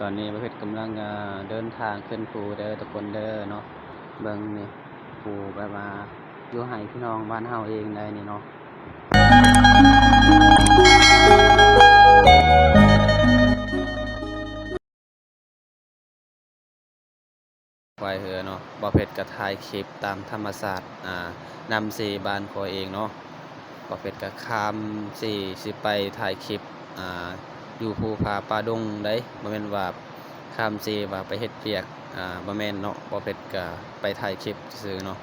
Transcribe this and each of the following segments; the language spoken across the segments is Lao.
ຕອນນີ້ບ່າວເພັດກຳລັງ ເອີ ເດີນທາງຂຶ້ນພູເດີທຸກຄົນເດີເນາະ. ເບິ່ງນີ້ ພູແບບວ່າຢູ່ໃຫ້ພີ່ນ້ອງບ້ານເຮົາເອງໄດ໋ນີ້ເນາະ. ຄວາຍເຮືອເນາະ, ບ່າວເພັດກໍຖ່າຍຄລິບຕາມທຳມະຊາດ ອ່າ ນ້ຳເຊບ້ານຂ້ອຍເອງເນາະ. ບ່າວເພັດກໍຂ້າມເຊຊິໄປຖ່າຍຄລິບ ອ່າ ຢູ່ພູຜາປ່າດົງໄດ໋, ບໍ່ແມ່ນວ່າຂ້າມເຊວ່າໄປເຮັດວຽກ ອ່າ ບໍ່ແມ່ນເນາະ. ບ່າວເພັດກໍໄປຖ່າຍຄລິບຊື່ໆເນາະ.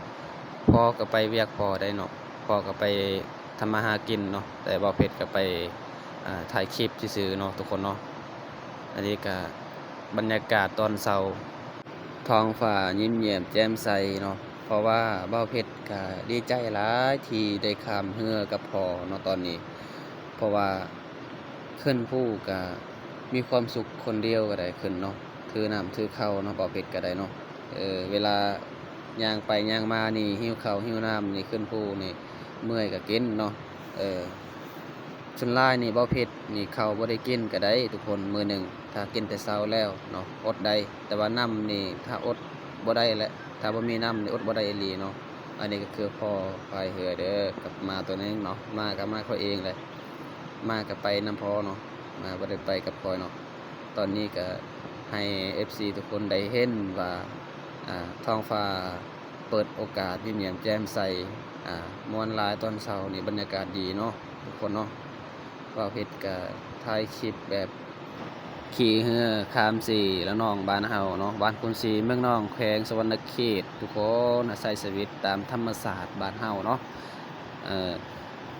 ພໍ່ກໍໄປວຽກພໍ່ໄດ໋ເນາະ, ພໍ່ກໍໄປ ທຳມາຫາກິນເນາະ, ແຕ່ບ່າວເພັດກໍໄປ ອ່າ ຖ່າຍຄລິບຊື່ໆເນາະທຸກຄົນເນາະ. ອັນນີ້ກໍບັນຍາກາດຕອນເຊົ້າ, ທ້ອງຟ້າຍິ້ມແຍ້ມແຈ່ມໃສເນາະ, ເພາະວ່າບ່າວເພັດກໍດີໃຈຫຼາຍທີ່ໄດ້ຂ້າມເຮືອກັບພໍ່ເນາະຕອນນີ້. ເພາະວ່າຂຶ້ນພູກໍມີຄວາມສຸກຄົນດຽວກໍໄດ້ຂຶ້ນເນາະ, ຖືນ້ຳຖືເຂົ້າເນາະ, ບ່າວເພັດກໍໄດ້ເນາະ. ເອີ ເວລາຍ່າງໄປຍ່າງມານີ້ ຫິວເຂົ້າຫິວນ້ຳນີ້ ຂຶ້ນພູນີ້ ເມື່ອຍກໍກິນເນາະ. ເອີ ສ່ວນຫຼາຍນີ້ບ່າວເພັດນີ້ ເຂົ້າບໍ່ໄດ້ກິນກໍໄດ້ທຸກຄົນ, ມື້ໜຶ່ງຖ້າກິນແຕ່ເຊົ້າແລ້ວເນາະ ອົດໄດ້, ແຕ່ວ່ານ້ຳນີ້ຖ້າອົດບໍ່ໄດ້ແຫຼະ, ຖ້າບໍ່ມີນ້ຳນີ້ອົດບໍ່ໄດ້ອີ່ຫຼີເນາະ. ອັນນີ້ກໍຄືພໍ່ພາຍເຮືອເດີ, ກັບໝາຕົວໜຶ່ງເນາະ, ໝາກໍໝາຂ້ອຍເອງແຫຼະ, ໝາກໍໄປນຳພໍ່ເນາະ, ໝາບໍ່ໄດ້ໄປກັບຂ້ອຍເນາະ. ຕອນນີ້ກໍໃຫ້ເອັຟຊີທຸກຄົນໄດ້ເຫັນວ່າ ອ່າ ທ້ອງຟ້າເປີດໂອກາດຍິ້ມແຍ້ມແຈ່ມໃສ, ອ່າ ມ່ວນຫຼາຍຕອນເຊົ້ານີ້, ບັນຍາກາດດີເນາະທຸກຄົນເນາະ. ບ່າວເພັດກໍຖ່າຍຄລິບແບບຂີ່ເຮືອຂ້າມເຊລະນອງບ້ານເຮົາເນາະ, ບ້ານຄຸນສີ ເມືອງນອງ ແຂວງສະຫວັນນະເຂດທຸກຄົນ, ໃຊ້ຊີວິດຕາມທຳມະຊາດບ້ານເຮົາເນາະ. ເອີ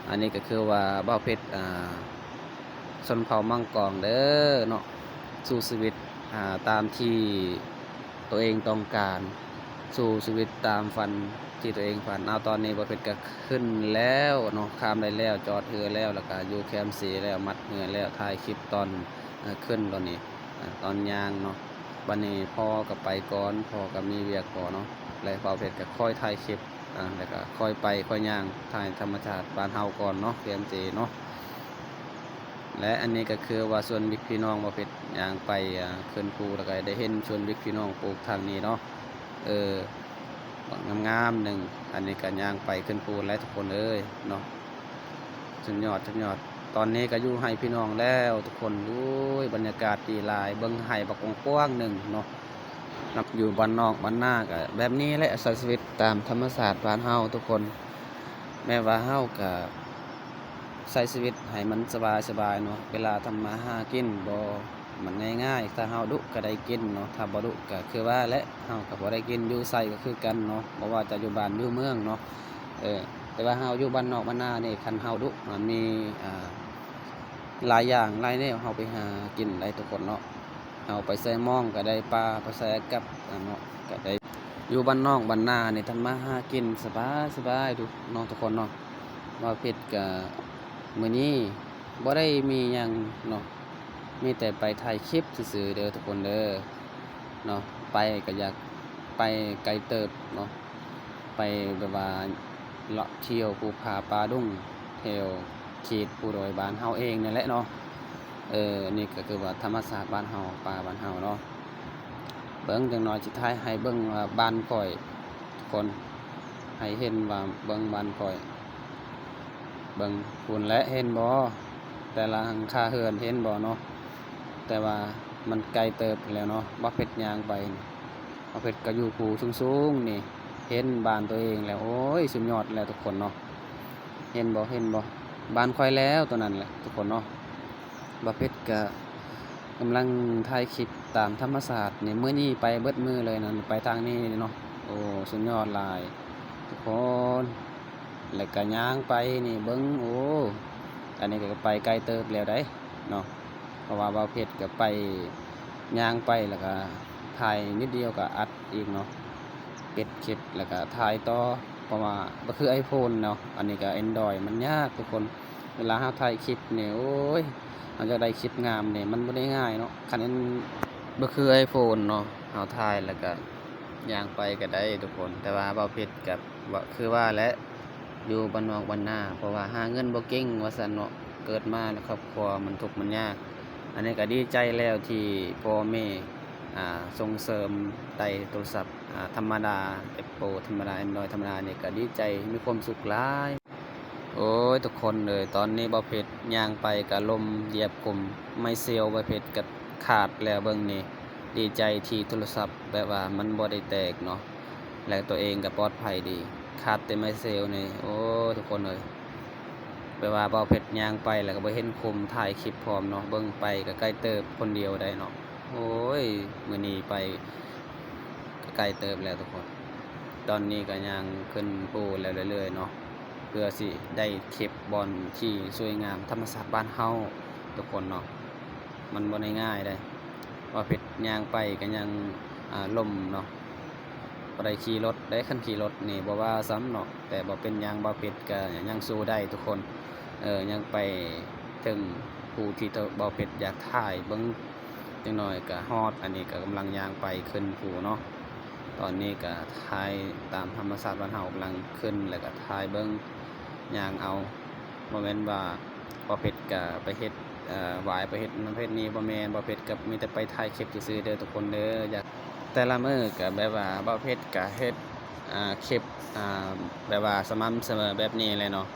ອັນນີ້ກໍຄືວ່າບ່າວເພັດ ອ່າ ຊົນເຜົ່າມັ້ງກອງເດີເນາະ, ສູ້ຊີວິດ ອ່າ ຕາມທີ່ຕົວເອງຕ້ອງການ, ສູ້ຊີວິດຕາມຝັນທີ່ຕົວເອງຝັນ. ເອົາ ຕອນນີ້ບ່າວເພັດກໍຂຶ້ນແລ້ວເນາະ, ຂ້າມໄດ້ແລ້ວ, ຈອດເຮືອແລ້ວ, ແລ້ວກໍຢູ່ແຄມເຊແລ້ວ, ມັດເຮືອແລ້ວ, ຖ່າຍຄລິບຕອນ ເອີ ຂຶ້ນຕອນນີ້ ເອີ ຕອນຍ່າງເນາະ. ບັດນີ້ພໍ່ກໍໄປກ່ອນ, ພໍ່ກໍມີວຽກພໍ່ເນາະ, ແລະ ບ່າວເພັດກໍຄ່ອຍຖ່າຍຄລິບ ອ່າ ແລ້ວກໍຄ່ອຍໄປຄ່ອຍຍ່າງ ຖ່າຍທຳມະຊາດບ້ານເຮົາກ່ອນເນາະ, ແຄມເຊເນາະ. ແລະ ອັນນີ້ກໍຄືວ່າສວນບິກພີ່ນ້ອງ ບ່າວເພັດຍ່າງໄປ ອ່າ ຂຶ້ນພູ ແລ້ວກໍໄດ້ເຫັນສວນບິກພີ່ນ້ອງປູກທາງນີ້ເນາະ. ເອີ ບັກງາມໆໜຶ່ງ, ອັນນີ້ກໍຍ່າງໄປຂຶ້ນພູແຫຼະທຸກຄົນເອີຍເນາະ. ສຸດຍອດ ສຸດຍອດ. ຕອນນີ້ກໍຢູ່ໄຮ່ພີ່ນ້ອງແລ້ວທຸກຄົນ. ໂອ້ຍ ບັນຍາກາດດີຫຼາຍ, ເບິ່ງໄຮ່ບັກກວ້າງໆໜຶ່ງເນາະ. ນັບຢູ່ບ້ານນອກບ້ານນາກໍແບບນີ້ແຫຼະ, ໃຊ້ຊີວິດຕາມທຳມະຊາດບ້ານເຮົາທຸກຄົນ. ແມ່ນວ່າເຮົາກໍໃຊ້ຊີວິດໃຫ້ມັນສະບາຍໆເນາະ, ເວລາທຳມາຫາກິນບໍ່ ມັນງ່າຍໆ, ຖ້າເຮົາດຸກໍໄດ້ກິນເນາະ, ຖ້າບໍ່ດຸກໍຄືວ່າແຫຼະ ເຮົາກໍບໍ່ໄດ້ກິນ. ຢູ່ໃສກໍຄືກັນເນາະ, ບໍ່ວ່າຈະຢູ່ບ້ານຢູ່ເມືອງເນາະ. ເອີ ແຕ່ວ່າເຮົາຢູ່ບ້ານນອກບ້ານນານີ້ ຄັນເຮົາດຸ ມັນມີ ອ່າ ຫຼາຍຢ່າງຫຼາຍແນວ ເຮົາໄປຫາກິນໄດ້ທຸກຄົນເນາະ. ເຮົາໄປໃສ່ມອງກໍໄດ້ປາ, ໄປໃສ່ອາກັບ ອ່າ ເນາະ ກໍໄດ້. ຢູ່ບ້ານນອກບ້ານນານີ້ ທຳມາຫາກິນສະບາຍໆເນາະທຸກຄົນເນາະ. ບ່າວເພັດກໍມື້ນີ້ບໍ່ໄດ້ມີຫຍັງເນາະ, ມີແຕ່ໄປຖ່າຍຄລິບຊື່ໆເດີທຸກຄົນເດີເນາະ. ໄປກໍຢາກໄປໄກເຕີບເນາະ, ໄປແບບວ່າເລາະທ່ຽວພູຜາປ່າດົງ ແຖວເຂດພູດອຍບ້ານເຮົາເອງນີ້ແຫຼະເນາະ. ເອີ ນີ້ກໍຄືວ່າທຳມະຊາດບ້ານເຮົາ, ປ່າບ້ານເຮົາເນາະ. ເບິ່ງ ຈັກໜ້ອຍຊິຖ່າຍໃຫ້ເບິ່ງວ່າບ້ານຂ້ອຍ ທຸກຄົນ ໃຫ້ເຫັນວ່າເບິ່ງບ້ານຂ້ອຍ. ເບິ່ງພຸ້ນແຫຼະ ເຫັນບໍ່? ແຕ່ລະຫຼັງຄາເຮືອນເຫັນບໍ່ເນາະ? ແຕ່ວ່າມັນໄກເຕີບແລ້ວເນາະ, ບ່າວເພັດຍ່າງໄປ. ບ່າວເພັດກໍຢູ່ພູສູງໆນີ້, ເຫັນບ້ານຕົວເອງແລ້ວ. ໂອ້ຍ ສຸດຍອດແລ້ວທຸກຄົນເນາະ. ເຫັນບໍ່? ເຫັນບໍ່? ບ້ານຂ້ອຍແລ້ວ ຕົວນັ້ນແຫຼະທຸກຄົນເນາະ. ບ່າວເພັດກະກຳລັງຖ່າຍຄລິບຕາມທຳມະຊາດນີ້, ມື້ນີ້ໄປເບິດມື້ເລີຍນະ, ໄປທາງນີ້ເນາະ. ໂອ້ ສຸດຍອດຫຼາຍທຸກຄົນ. ແລ້ວກະຍ່າງໄປນີ້ເບິ່ງ, ໂອ້ ອັນນີ້ກະໄປໄກເຕີບແລ້ວໃດ໋ເນາະ, ເພາະວ່າບ່າວເພັດກະໄປ ຍ່າງໄປ ແລ້ວກະຖ່າຍນິດດຽວກະອັດອີກເນາະ, ປິດຄລິບແລ້ວກະຖ່າຍຕໍ່. ເພາະວ່າບໍ່ຄືໄອໂຟນເນາະ, ອັນນີ້ກະແອນດຣອຍ ມັນຍາກທຸກຄົນ. ເວລາເຮົາຖ່າຍຄລິບນີ້ ໂອ້ຍ ເຮົາຢາກໄດ້ຄລິບງາມນີ້ ມັນບໍ່ໄດ້ງ່າຍເນາະ. ຄັນແມ່ນ ບໍ່ຄືໄອໂຟນເນາະ, ເຮົາຖ່າຍແລ້ວກະຍ່າງໄປກະໄດ້ທຸກຄົນ. ແຕ່ວ່າບ່າວເພັດກະ ວ່າ ຄືວ່າແຫຼະ ຢູ່ບ້ານນອກບ້ານນາ, ເພາະວ່າຫາເງິນບໍ່ເກັ່ງວ່າຊັ້ນເນາະ. ເກີດມາແລ້ວຄອບຄົວມັນທຸກມັນຍາກ, ອັນນີ້ກໍດີໃຈແລ້ວທີ່ພໍ່ແມ່ ອ່າ ສົ່ງເສີມໄດ້ໂທລະສັບ ອ່າ ທຳມະດາ Apple ທຳມະດາ Android ທຳມະດານີ້ກໍດີໃຈ ມີຄວາມສຸກຫຼາຍ. ໂອ້ຍ ທຸກຄົນເອີຍ ຕອນນີ້ບ່າວເພັດຍ່າງໄປກໍລົ້ມຢຽບກົມໄມ້ເຊວ ບ່າວເພັດກໍຂາດແລ້ວ. ເບິ່ງນີ້ ດີໃຈທີ່ໂທລະສັບແບບວ່າມັນບໍ່ໄດ້ແຕກເນາະ ແລະ ຕົວເອງກໍປອດໄພດີ ຂາດແຕ່ໄມ້ເຊວນີ້. ໂອ້ຍ ທຸກຄົນເອີຍ ແບບວ່າບ່າວເພັດຍ່າງໄປແລ້ວກໍບໍ່ເຫັນຄົນຖ່າຍຄລິບພ້ອມເນາະ ເບິ່ງໄປກໍໄກເຕີບ ຄົນດຽວໄດ໋ເນາະ. ໂອ້ຍ ມື້ນີ້ໄປກໍໄກເຕີບແລ້ວທຸກຄົນ. ຕອນນີ້ກໍຍ່າງຂຶ້ນພູແລ້ວເລື້ອຍໆເນາະ ເພື່ອຊິໄດ້ຄລິບບ່ອນທີ່ສວຍງາມທຳມະຊາດບ້ານເຮົາທຸກຄົນເນາະ. ມັນບໍ່ໄດ້ງ່າຍເດ້ ບ່າວເພັດຍ່າງໄປກໍຍັງ ອ່າ ລົ້ມເນາະ ບໍ່ໄດ້ຂີ່ລົດເດ້. ຄັນຂີ່ລົດນີ້ບໍ່ວ່າຊ້ຳເນາະ ແຕ່ບໍ່ເປັນຫຍັງ ບ່າວເພັດກໍຍັງສູ້ໄດ້ທຸກຄົນ. ເອີ ຍັງໄປເຖິງພູທີ່ ບ່າວເພັດຢາກຖ່າຍເບິ່ງ ຈັກໜ້ອຍກໍຮອດ. ອັນນີ້ກໍກຳລັງຍ່າງໄປຂຶ້ນພູເນາະ ຕອນນີ້ກໍຖ່າຍຕາມທຳມະຊາດບ້ານເຮົາ ກຳລັງຂຶ້ນ ແລ້ວກໍຖ່າຍເບິ່ງ ຍ່າງເອົາ. ບໍ່ແມ່ນວ່າບ່າວເພັດກະໄປເຮັດ ເອີ ຫວາຍ ໄປເຮັດນັ້ນເຮັດນີ້ ບໍ່ແມ່ນ. ບ່າວເພັດກະມີແຕ່ໄປຖ່າຍຄລິບຊື່ໆເດີທຸກຄົນເດີ. ຢາກ ແຕ່ລະມື້ກະແບບວ່າບ່າວເພັດກະເຮັດ ອ່າ ຄລິບ ອ່າ ແບບວ່າສະໝ່ຳສະເໝີແບບນີ້ແຫຼະເນາະ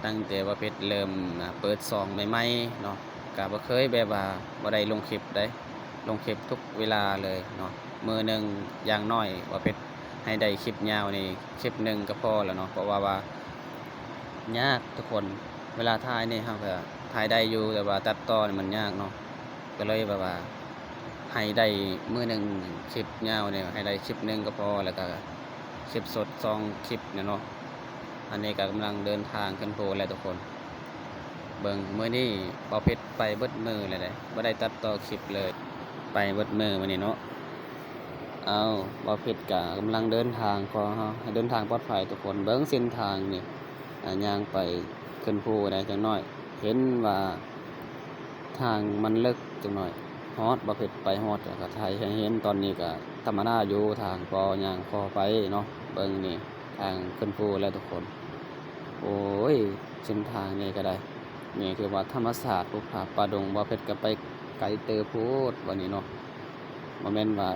ຕັ້ງແຕ່ບ່າວເພັດເລີ່ມ ອ່າ ເປີດຊ່ອງໃໝ່ໆເນາະ ກະບໍ່ເຄີຍແບບວ່າບໍ່ໄດ້ລົງຄລິບເດ້ ລົງຄລິບທຸກເວລາເລີຍເນາະ. ມື້ໜຶ່ງຢ່າງໜ້ອຍບ່າວເພັດໃຫ້ໄດ້ຄລິບຍາວນີ້ ຄລິບໜຶ່ງກໍພໍແລ້ວເນາະ ເພາະວ່າ ວ່າຍາກທຸກຄົນ. ເວລາຖ່າຍນີ້ເຮົາກໍຖ່າຍໄດ້ຢູ່ ແຕ່ວ່າຕັດຕໍ່ນີ້ມັນຍາກເນາະ ກໍເລີຍແບບວ່າໃຫ້ໄດ້ມື້ໜຶ່ງຄລິບຍາວນີ້ ໃຫ້ໄດ້ຄລິບໜຶ່ງກໍພໍ ແລ້ວກໍຄລິບສົດສອງຄລິບນີ້ເນາະ. ອັນນີ້ກໍກຳລັງເດີນທາງຂຶ້ນພູແຫຼະທຸກຄົນ. ເບິ່ງ ມື້ນີ້ບ່າວເພັດໄປເບິດມື້ແລ້ວເດ້ ບໍ່ໄດ້ຕັດຕໍ່ຄລິບເລີຍ ໄປເບິດມື້ມື້ນີ້ເນາະ. ເອົາ ບ່າວເພັດກະກຳລັງເດີນທາງ ຂໍໃຫ້ເຮົາໃຫ້ເດີນທາງປອດໄພທຸກຄົນ. ເບິ່ງເສັ້ນທາງນີ້ ອ່າ ຍ່າງໄປຂຶ້ນພູໄດ້ຈັກໜ້ອຍ ເຫັນວ່າທາງມັນເລິກຈັກໜ້ອຍ ຮອດ ບ່າວເພັດໄປຮອດ ແລ້ວກໍຖ່າຍໃຫ້ເຫັນ. ຕອນນີ້ກໍທຳມະດາຢູ່ ທາງກໍຍ່າງຂໍໄປເນາະ. ເບິ່ງນີ້ ທາງຂຶ້ນພູແລ້ວທຸກຄົນ. ໂອ້ຍ ເສັ້ນທາງນີ້ກໍໄດ້ ນີ້ຄືວ່າທຳມະຊາດ ພູຜາປ່າດົງ. ບ່າວເພັດກໍໄປໄກເຕີບໂພດບັດນີ້ເນາະ ບໍ່ແມ່ນວ່າ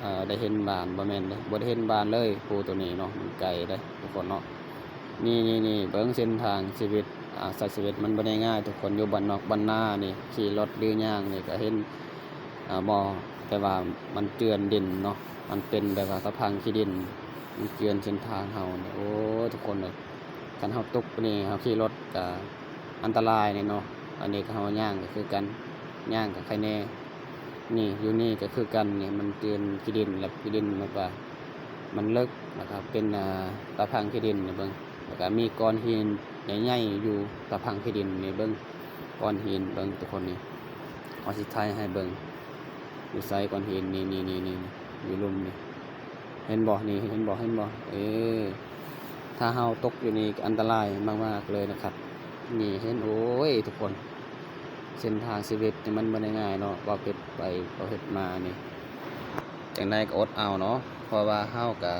ເອີ ໄດ້ເຫັນບ້ານ ບໍ່ແມ່ນເດ້ ບໍ່ໄດ້ເຫັນບ້ານເລີຍ ພູໂຕນີ້ເນາະ ມັນໄກເດ້ທຸກຄົນເນາະ. ນີ້ໆໆ ເບິ່ງເສັ້ນທາງຊີວິດ ອ່າ ໃຊ້ຊີວິດມັນບໍ່ໄດ້ງ່າຍທຸກຄົນ. ຢູ່ບ້ານນອກບ້ານນານີ້ ຂີ່ລົດຫຼືຍ່າງນີ້ກໍເຫັນ ອ່າ ບໍ່ ແຕ່ວ່າມັນເຈື່ອນດິນເນາະ ມັນເປັນແບບວ່າຕາພັງຂີ້ດິນ ມັນເຈື່ອນເສັ້ນທາງເຮົານີ້. ໂອ້ຍ ທຸກຄົນເອີຍ ຄັນເຮົາຕົກນີ້ ເຮົາຂີ່ລົດກໍອັນຕະລາຍແນ່ເນາະ. ອັນນີ້ກໍເຮົາຍ່າງກໍຄືກັນ ຍ່າງກໍໄຄແນ່. ນີ້ ຢູ່ນີ້ກໍຄືກັນ ນີ້ມັນເຈື່ອນຂີ້ດິນ ແລ້ວຂີ້ດິນແບບວ່າມັນເລິກ ແລ້ວກໍເປັນ ອ່າ ຕາພັງຂີ້ດິນນີ້ເບິ່ງ ແລ້ວກໍມີກ້ອນຫີນໃຫຍ່ໆຢູ່ຕາພັງຂີ້ດິນນີ້ເບິ່ງ. ກ້ອນຫີນເບິ່ງທຸກຄົນນີ້ ເຮົາຊິຖ່າຍໃຫ້ເບິ່ງ ຢູ່ໃສກ້ອນຫີນ ນີ້ໆໆ ຢູ່ລຸ່ມນີ້ ເຫັນບໍ່ ນີ້ເຫັນບໍ່ ເຫັນບໍ່. ເອີ ຖ້າເຮົາຕົກຢູ່ນີ້ກໍອັນຕະລາຍມາກໆເລີຍນະຄັບ. ນີ້ເຫັນ ໂອ້ຍ ທຸກຄົນ ເສັ້ນທາງຊີວິດນີ້ມັນບໍ່ໄດ້ງ່າຍເນາະ ບ່າວເພັດໄປ ບ່າວເພັດມານີ້ ຈັ່ງໃດກໍອົດເອົາເນາະ ເພາະວ່າເຮົາກໍ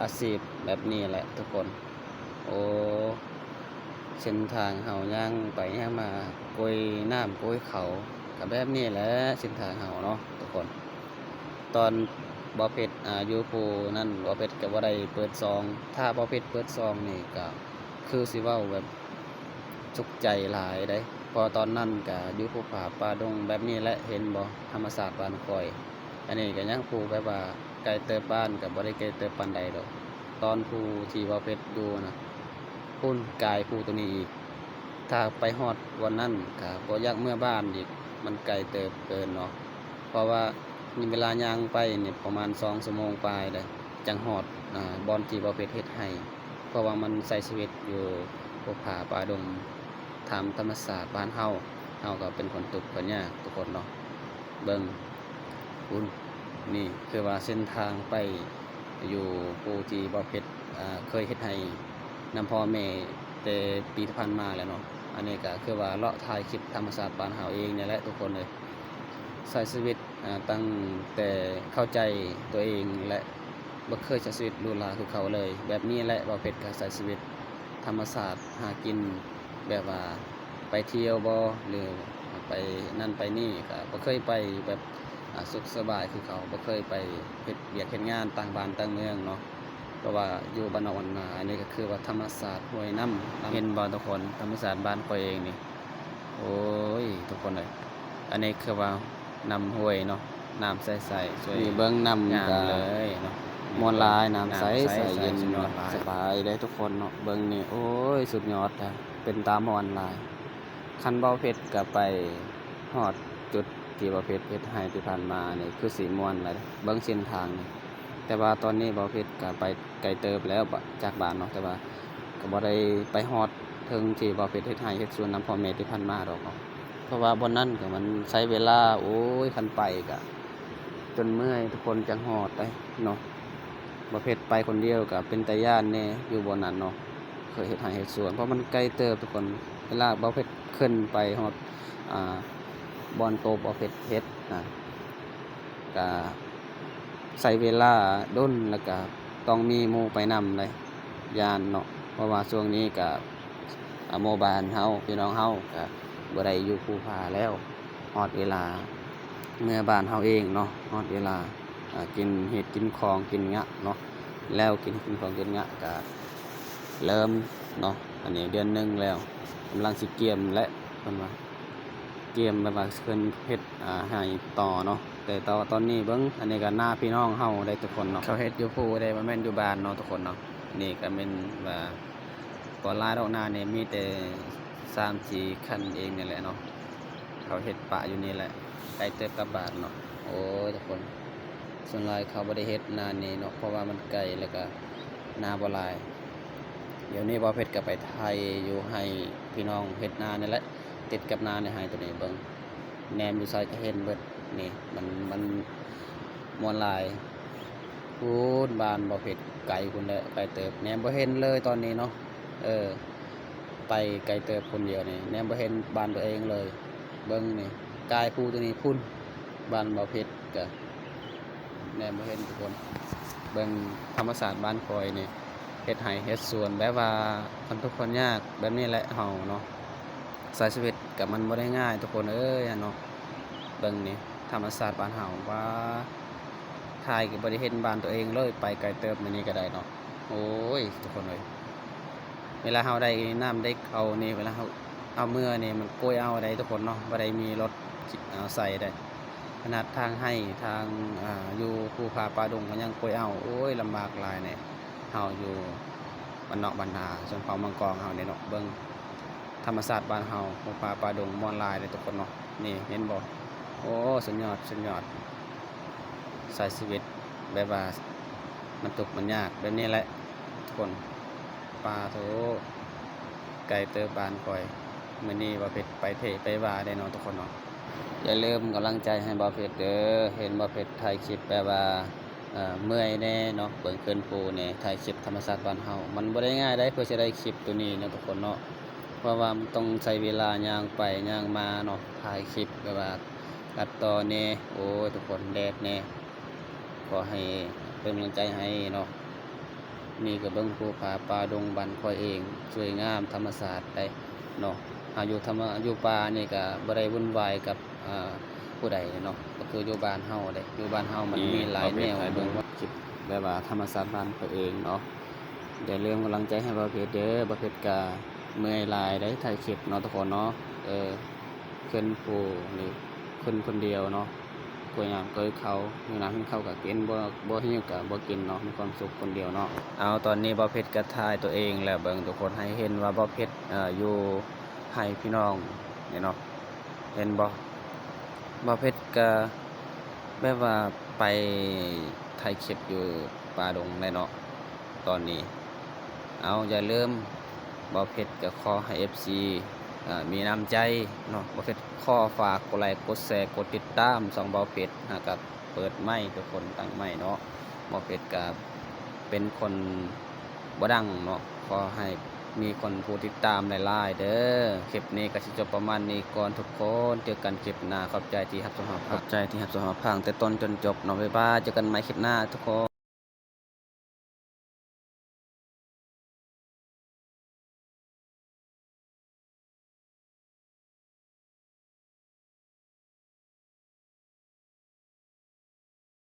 ອາຊີບແບບນີ້ແຫຼະທຸກຄົນ. ໂອ້ ເສັ້ນທາງເຮົາຍ່າງໄປຍ່າງມາ ໂກຍນ້ຳໂກຍເຂົາ ກໍແບບນີ້ແຫຼະເສັ້ນທາງເຮົາເນາະທຸກຄົນ. ຕອນບ່າວເພັດ ອ່າ ຢູ່ພູນັ້ນ ບ່າວເພັດກໍບໍ່ໄດ້ເປີດຊ່ອງ ຖ້າບ່າວເພັດເປີດຊ່ອງນີ້ກໍຄືຊິເວົ້າແບບສຸກໃຈຫຼາຍເດ້ ເພາະຕອນນັ້ນກໍຢູ່ພູຜາປ່າດົງແບບນີ້ແຫຼະ ເຫັນບໍ່ ທຳມະຊາດບ້ານຂ້ອຍ. ອັນນີ້ກໍຍັງພູແບບວ່າໄກເຕີບ ບ້ານກໍບໍ່ໄດ້ໄກເຕີບປານໃດດອກ ຕອນພູທີ່ບ່າວເພັດຢູ່ນະ ພຸ້ນ ກາຍພູໂຕນີ້ອີກ. ຖ້າໄປຮອດບ່ອນນັ້ນກໍບໍ່ຢາກເມືອບ້ານອີກ ມັນໄກເຕີບເກີນເນາະ ເພາະວ່າເວລາຍ່າງໄປນີ້ປະມານສອງຊົ່ວໂມງປາຍເດ້ ຈັ່ງຮອດ ອ່າ ບ່ອນທີ່ບ່າວເພັດເຮັດໄຮ່ ເພາະວ່າມັນໃຊ້ຊີວິດຢູ່ພູຜາປ່າດົງ ຕາມທຳມະຊາດບ້ານເຮົາ ເຮົາກໍເປັນຄົນທຸກຄົນຍາກທຸກຄົນເນາະ. ເບິ່ງພຸ້ນ ນີ້ຄືວ່າເສັ້ນທາງໄປຢູ່ພູທີ່ບ່າວເພັດ ອ່າ ເຄີຍເຮັດໄຮ່ນຳພໍ່ແມ່ແຕ່ປີທີ່ຜ່ານມາແລ້ວເນາະ. ອັນນີ້ກໍຄືວ່າເລາະຖ່າຍຄລິບທຳມະຊາດບ້ານເຮົາເອງນີ້ແຫຼະທຸກຄົນເອີຍ ໃຊ້ຊີວິດ ອ່າ ຕັ້ງແຕ່ເຂົ້າໃຈຕົວເອງ ແລະ ບໍ່ເຄີຍໃຊ້ຊີວິດຫຼູຫຼາຄືເຂົາເລີຍ. ແບບນີ້ແຫຼະ ບ່າວເພັດກໍໃຊ້ຊີວິດທຳມະຊາດ ຫາກິນແບບວ່າໄປທ່ຽວບໍ ຫຼື ໄປນັ້ນໄປນີ້ ກໍບໍ່ເຄີຍໄປແບບ ອ່າ ສຸກສະບາຍຄືເຂົາ ບໍ່ເຄີຍໄປເຮັດວຽກເຮັດງານຕ່າງບ້ານຕ່າງເມືອງເນາະ ເພາະວ່າຢູ່ບ້ານນອກບ້ານນາ ອັນນີ້ກໍຄືວ່າທຳມະຊາດຫ້ວຍນ້ຳ ເຫັນບໍ່ທຸກຄົນ? ທຳມະຊາດບ້ານຂ້ອຍເອງນີ້ ໂອ້ຍ ທຸກຄົນເອີຍ ອັນນີ້ຄືວ່ານ້ຳຫ້ວຍເນາະ ນ້ຳໃສໆ ຊ່ວຍ ນີ້ເບິ່ງນ້ຳ ງາມ ກໍ ເລີຍເນາະ ມ່ວນຫຼາຍ ນ້ຳໃສ ນ້ຳໃສ ໃສເຢັນ ສຸດຍອດຫຼາຍ ສະບາຍເດ້ທຸກຄົນເນາະ ເບິ່ງນີ້ ໂອ້ຍ ສຸດຍອດແທ້ ເປັນຕາມ່ວນຫຼາຍ. ຄັນບໍ່ເພັດກໍໄປຮອດຈຸດທີ່ບໍ່ເພັດເຮັດໄຮ່ທີ່ຜ່ານມານີ້ ຄືຊິມ່ວນຫຼາຍເດ້ ເບິ່ງເສັ້ນທາງນີ້ ແຕ່ວ່າຕອນນີ້ບໍ່ເພັດກໍໄປໄກເຕີບແລ້ວ ຈາກບ້ານເນາະ ແຕ່ວ່າກໍບໍ່ໄດ້ໄປຮອດເຖິງທີ່ບໍ່ເພັດເຮັດໄຮ່ເຮັດສວນນຳພໍ່ແມ່ທີ່ຜ່ານມາດອກເນາະ ເພາະວ່າບ່ອນນັ້ນກໍມັນໃຊ້ເວລາ ໂອ້ຍ ຄັນໄປກໍຈົນເມື່ອຍທຸກຄົນ ຈັ່ງຮອດໄດ໋ເນາະ. ບໍ່ເພັດໄປຄົນດຽວກໍເປັນຕາຢ້ານແດ່ຢູ່ບ່ອນນັ້ນເນາະ ເຄີຍເຮັດໄຮ່ເຮັດສວນ ເພາະມັນໄກເຕີບທຸກຄົນ ເວລາບໍ່ເພັດຂຶ້ນໄປຮອດ ອ່າ ບ່ອນໂຕບໍ່ເພັດເຮັດນະ ກະໃຊ້ເວລາດົນ ແລ້ວກະຕ້ອງມີໝູ່ໄປນຳເດ້ ຢ້ານເນາະ ເພາະວ່າຊ່ວງນີ້ກະ ອ່າ ໝູ່ບ້ານເຮົາ ພີ່ນ້ອງເຮົາກະບໍ່ໄດ້ຢູ່ພູຜາແລ້ວ ຮອດເວລາເມືອບ້ານເຮົາເອງເນາະ ຮອດເວລາ ອ່າ ກິນເຫັດກິນຂອງກິນງະເນາະ ແລ້ວກິນເຫັດກິນຂອງກິນງະກະເລີ່ມເນາະ ອັນນີ້ເດືອນໜຶ່ງແລ້ວ ກຳລັງຊິກຽມແຫຼະ ເພິ່ນວ່າ ກຽມແບບວ່າເພິ່ນເຮັດ ອ່າ ໄຮ່ຕໍ່ເນາະ ແຕ່ຕອນ ຕອນນີ້ເບິ່ງ ອັນນີ້ກໍນາພີ່ນ້ອງເຮົາໄດ໋ທຸກຄົນເນາະ ເຂົາເຮັດຢູ່ພູເດ້ ບໍ່ແມ່ນຢູ່ບ້ານເນາະທຸກຄົນເນາະ ນີ້ກໍແມ່ນວ່າບໍ່ຫຼາຍດອກ ນານີ້ມີແຕ່ສາມສີ່ຄັນເອງນີ້ແຫຼະເນາະ ເຂົາເຮັດປະຢູ່ນີ້ແຫຼະ ໄກເຕີບກັບບ້ານເນາະ ໂອ້ຍ ທຸກຄົນ ສ່ວນຫຼາຍເຂົາບໍ່ໄດ້ເຮັດນານີ້ເນາະ ເພາະວ່າມັນໄກ ແລ້ວກໍນາບໍ່ຫຼາຍ ດຽວນີ້ບ່າວເພັດກໍໄປໄຖຢູ່ໄຮ່ພີ່ນ້ອງເຮັດນານີ້ແຫຼະ ຕິດກັບນາໃນໄຮ່ໂຕນີ້ ເບິ່ງ ແນມຢູ່ໃສກໍເຫັນເບິດ ນີ້ ມັນ ມັນມ່ວນຫຼາຍ ພຸ້ນ ບ້ານບ່າວເພັດໄກພຸ້ນແຫຼະ ໄກເຕີບ ແນມບໍ່ເຫັນເລີຍຕອນນີ້ເນາະ ເອີ ໄປໄກເຕີບຄົນດຽວນີ້ ແນມບໍ່ເຫັນບ້ານຕົວເອງເລີຍ ເບິ່ງນີ້ ກາຍພູຕົວນີ້ພຸ້ນ ບ້ານບ່າວເພັດ ກະແນມບໍ່ເຫັນທຸກຄົນ ເບິ່ງທຳມະຊາດບ້ານຂ້ອຍນີ້ ເຮັດໄຮ່ເຮັດສວນ ແບບວ່າຄົນທຸກຄົນຍາກແບບນີ້ແຫຼະເຮົາເນາະ ໃຊ້ຊີວິດກະມັນບໍ່ໄດ້ງ່າຍທຸກຄົນເອີຍເນາະ ເບິ່ງນີ້ທຳມະຊາດບ້ານເຮົາ ວ້າ ຖ່າຍກໍບໍ່ໄດ້ເຫັນບ້ານຕົວເອງເລີຍ ໄປໄກເຕີບມື້ນີ້ກໍໄດ້ເນາະ ໂອ້ຍ ທຸກຄົນເອີຍ ເວລາເຮົາໄດ້ນ້ຳໄດ້ເອົານີ້ ເວລາເຮົາເອົາເມືອນີ້ ມັນໂກຍເອົາໄດ໋ທຸກຄົນເນາະ ບໍ່ໄດ້ມີລົດເອົາໃສ່ໄດ໋ ຂະໜາດທາງໄຮ່ທາງ ອ່າ ຢູ່ພູຜາປ່າດົງກໍຍັງໂກຍເອົາ ໂອ້ຍ ລຳບາກຫຼາຍແດ່ ເຮົາຢູ່ບ້ານນອກບ້ານນາ ຊົນເຜົ່າມັງກອງເຮົານີ້ເນາະ ເບິ່ງທຳມະຊາດບ້ານເຮົາ ພູຜາປ່າດົງມ່ວນຫຼາຍເດ້ທຸກຄົນເນາະ ນີ້ເຫັນບໍ່ ໂອ້ ສຸດຍອດ ສຸດຍອດ ໃຊ້ຊີວິດແບບວ່າມັນທຸກມັນຍາກແບບນີ້ແຫຼະທຸກຄົນ ປາໂທ້ ໄກເຕີບບ້ານຂ້ອຍ ມື້ນີ້ບ່າວເພັດໄປເພະໄປວາໄດ້ເນາະທຸກຄົນເນາະ ຢ່າລືມກຳລັງໃຈໃຫ້ບ່າວເພັດເດີ ເຫັນບ່າວເພັດຖ່າຍຄລິບແບບວ່າ ເອີ ເມື່ອຍແດ່ເນາະ ເບິ່ງເຂື່ອນພູແດ່ ຖ່າຍຄລິບທຳມະຊາດບ້ານເຮົາ ມັນບໍ່ໄດ້ງ່າຍໃດ໋ ເພື່ອຊິໄດ້ຄລິບໂຕນີ້ເນາະທຸກຄົນເນາະ ເພາະວ່າມັນຕ້ອງໃຊ້ເວລາຍ່າງໄປຍ່າງມາເນາະ ຖ່າຍຄລິບແບບວ່າຕັດຕໍ່ແດ່ ໂອ້ຍ ທຸກຄົນ ແດດແດ່ ຂໍໃຫ້ເປັນກຳລັງໃຈໃຫ້ເນາະ ນີ້ກໍເບິ່ງພູຜາປ່າດົງບ້ານຂ້ອຍເອງ ສວຍງາມທຳມະຊາດໄດ໋ເນາະ ເຮົາຢູ່ທຳມະ ຢູ່ປ່ານີ້ກໍບໍ່ໄດ້ວຸ່ນວາຍກັບ ອ່າ ຜູ້ໃດເນາະ ກໍຄືຢູ່ບ້ານເຮົາເດ້ ຢູ່ບ້ານເຮົາມັນມີຫຼາຍແນວ ເບິ່ງຄລິບແບບວ່າທຳມະຊາດບ້ານເຂົາເອງເນາະ ຢ່າລືມກຳລັງໃຈໃຫ້ບ່າວເພັດເດີ ບ່າວເພັດກະເມື່ອຍຫຼາຍໄດ໋ ຖ່າຍຄລິບເນາະທຸກຄົນເນາະ ເອີ ເຂື່ອນພູນີ້ຂຶ້ນຄົນດຽວເນາະ ກົວຍນ້ຳກົວເຂົ້າ ຫິວນ້ຳຫິວເຂົ້າກະກິນ ບໍ່ ບໍ່ຫິວກະບໍ່ກິນເນາະ ມີຄວາມສຸກຄົນດຽວເນາະ ເອົາ ຕອນນີ້ບ່າວເພັດກະຖ່າຍຕົວເອງແລ້ວ ເບິ່ງທຸກຄົນ ໃຫ້ເຫັນວ່າບ່າວເພັດ ເອີ ຢູ່ ໃຫ້ພີ່ນ້ອງນີ້ເນາະ ເຫັນບໍ່? ບ່າວເພັດກະແບບວ່າໄປຖ່າຍຄລິບຢູ່ປ່າດົງແຫຼະເນາະ ຕອນນີ້ ເອົາ ຢ່າລືມ ບ່າວເພັດກະຂໍໃຫ້ເອັຟຊີ ເອີ ມີນ້ຳໃຈເນາະ ບ່າວເພັດຂໍຝາກກົດໄລກົດແຊກົດຕິດຕາມຊ່ອງບ່າວເພັດ ຫາກະເປີດໃໝ່ ທຸກຄົນ ຕັ້ງໃໝ່ເນາະ ບ່າວເພັດກະເປັນຄົນ ບໍ່ດັງເນາະ ຂໍໃຫ້ມີຄົນຜູ້ຕິດຕາມຫຼາຍໆເດີ ຄລິບນີ້ກໍຊິຈົບປະມານນີ້ກ່ອນທຸກຄົນ ເຈີກັນຄລິບໜ້າ ຂອບໃຈທີ່ຮັບຊົມຮັບຟັງ ຂອບໃຈທີ່ຮັບຊົມຮັບຟັງແຕ່ຕົ້ນຈົນຈົບເນາະ ບາຍບາຍ ເຈີກັນໃໝ່ຄລິບໜ້າທຸກຄົນ.